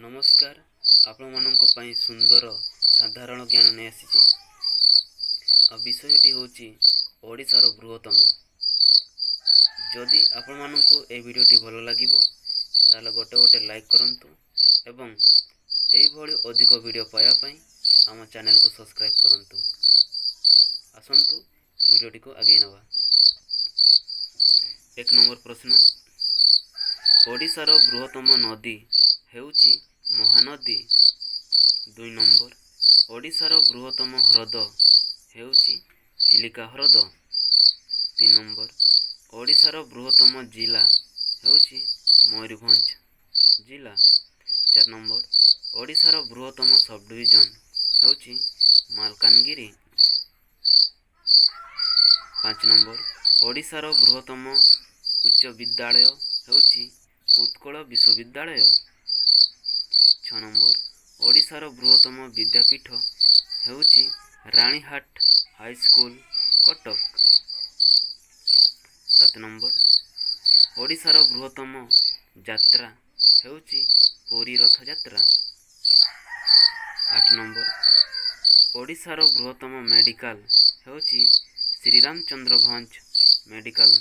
ନମସ୍କାର, ଆପଣମାନଙ୍କ ପାଇଁ ସୁନ୍ଦର ସାଧାରଣ ଜ୍ଞାନ ନେଇ ଆସିଛି ଆଉ ବିଷୟଟି ହେଉଛି ଓଡ଼ିଶାର ବୃହତ୍ତମ। ଯଦି ଆପଣମାନଙ୍କୁ ଏହି ଭିଡ଼ିଓଟି ଭଲ ଲାଗିବ, ତାହେଲେ ଗୋଟେ ଗୋଟେ ଲାଇକ୍ କରନ୍ତୁ ଏବଂ ଏହିଭଳି ଅଧିକ ଭିଡ଼ିଓ ପାଇବା ପାଇଁ ଆମ ଚ୍ୟାନେଲକୁ ସବସ୍କ୍ରାଇବ୍ କରନ୍ତୁ। ଆସନ୍ତୁ, ଭିଡ଼ିଓଟିକୁ ଆଗେଇ ନେବା। 1 ନମ୍ବର ପ୍ରଶ୍ନ, ଓଡ଼ିଶାର ବୃହତ୍ତମ ନଦୀ ହେଉଛି ମହାନଦୀ। 2 ନମ୍ବର, ଓଡ଼ିଶାର ବୃହତ୍ତମ ହ୍ରଦ ହେଉଛି ଚିଲିକା ହ୍ରଦ। 3 ନମ୍ବର, ଓଡ଼ିଶାର ବୃହତ୍ତମ ଜିଲ୍ଲା ହେଉଛି ମୟୂରଭଞ୍ଜ ଜିଲ୍ଲା। 4 ନମ୍ବର, ଓଡ଼ିଶାର ବୃହତ୍ତମ ସବଡିଭିଜନ ହେଉଛି ମାଲକାନଗିରି। 5 ନମ୍ବର, ଓଡ଼ିଶାର ବୃହତ୍ତମ ଉଚ୍ଚ ବିଦ୍ୟାଳୟ ହେଉଛି ଉତ୍କଳ ବିଶ୍ୱବିଦ୍ୟାଳୟ। 6 ନମ୍ବର, ଓଡ଼ିଶାର ବୃହତ୍ତମ ବିଦ୍ୟାପୀଠ ହେଉଛି ରାଣୀହାଟ ହାଇସ୍କୁଲ, କଟକ। 7 ନମ୍ବର, ଓଡ଼ିଶାର ବୃହତ୍ତମ ଯାତ୍ରା ହେଉଛି ପୁରୀ ରଥଯାତ୍ରା। 8 ନମ୍ବର, ଓଡ଼ିଶାର ବୃହତ୍ତମ ମେଡ଼ିକାଲ ହେଉଛି ଶ୍ରୀରାମଚନ୍ଦ୍ର ଭଞ୍ଜ ମେଡ଼ିକାଲ।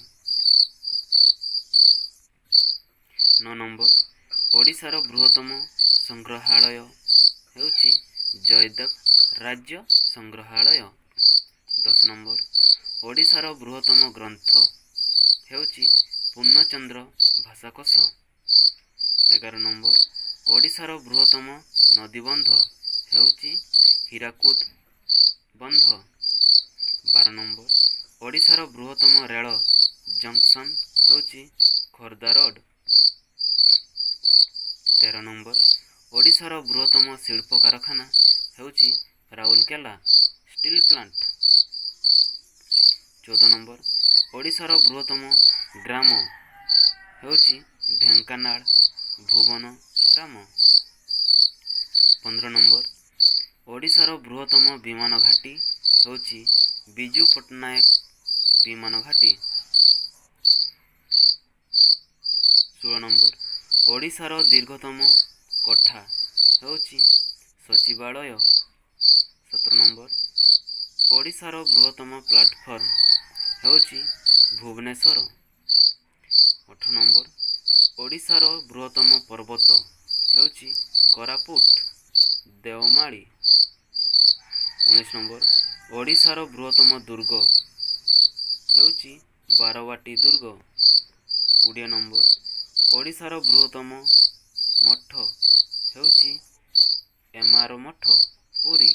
9 ନମ୍ବର, ଓଡ଼ିଶାର ବୃହତ୍ତମ ସଂଗ୍ରହାଳୟ ହେଉଛି ଜୟଦେବ ରାଜ୍ୟ ସଂଗ୍ରହାଳୟ। 10 ନମ୍ବର, ଓଡ଼ିଶାର ବୃହତ୍ତମ ଗ୍ରନ୍ଥ ହେଉଛି ପୂର୍ଣ୍ଣଚନ୍ଦ୍ର ଭାଷାକୋଷ। 11 ନମ୍ବର, ଓଡ଼ିଶାର ବୃହତ୍ତମ ନଦୀବନ୍ଧ ହେଉଛି ହୀରାକୁଦ ବନ୍ଧ। 12 ନମ୍ବର, ଓଡ଼ିଶାର ବୃହତ୍ତମ ରେଳ ଜଙ୍କସନ୍ ହେଉଛି ଖୋର୍ଦ୍ଧା ରୋଡ଼। 13 ନମ୍ବର, ଓଡ଼ିଶାର ବୃହତ୍ତମ ଶିଳ୍ପ କାରଖାନା ହେଉଛି ରାଉରକେଲା ଷ୍ଟିଲ୍ ପ୍ଲାଣ୍ଟ। 14 ନମ୍ବର, ଓଡ଼ିଶାର ବୃହତ୍ତମ ଗ୍ରାମ ହେଉଛି ଢେଙ୍କାନାଳ ଭୁବନ ଗ୍ରାମ। 15 ନମ୍ବର, ଓଡ଼ିଶାର ବୃହତ୍ତମ ବିମାନ ଘାଟି ହେଉଛି ବିଜୁ ପଟ୍ଟନାୟକ ବିମାନ ଘାଟି। 16 ନମ୍ବର, ଓଡ଼ିଶାର ଦୀର୍ଘତମ କୋଠା ହେଉଛି ସଚିବାଳୟ। 17 ନମ୍ବର, ଓଡ଼ିଶାର ବୃହତ୍ତମ ପ୍ଲାଟଫର୍ମ ହେଉଛି ଭୁବନେଶ୍ୱର। 18 ନମ୍ବର, ଓଡ଼ିଶାର ବୃହତ୍ତମ ପର୍ବତ ହେଉଛି କୋରାପୁଟ ଦେଓମାଳି। 19 ନମ୍ବର, ଓଡ଼ିଶାର ବୃହତ୍ତମ ଦୁର୍ଗ ହେଉଛି ବାରବାଟୀ ଦୁର୍ଗ। 20 ନମ୍ବର, ଓଡ଼ିଶାର ବୃହତ୍ତମ ମଠ ହେଉଛି ଏମାର ମଠ, ପୁରୀ।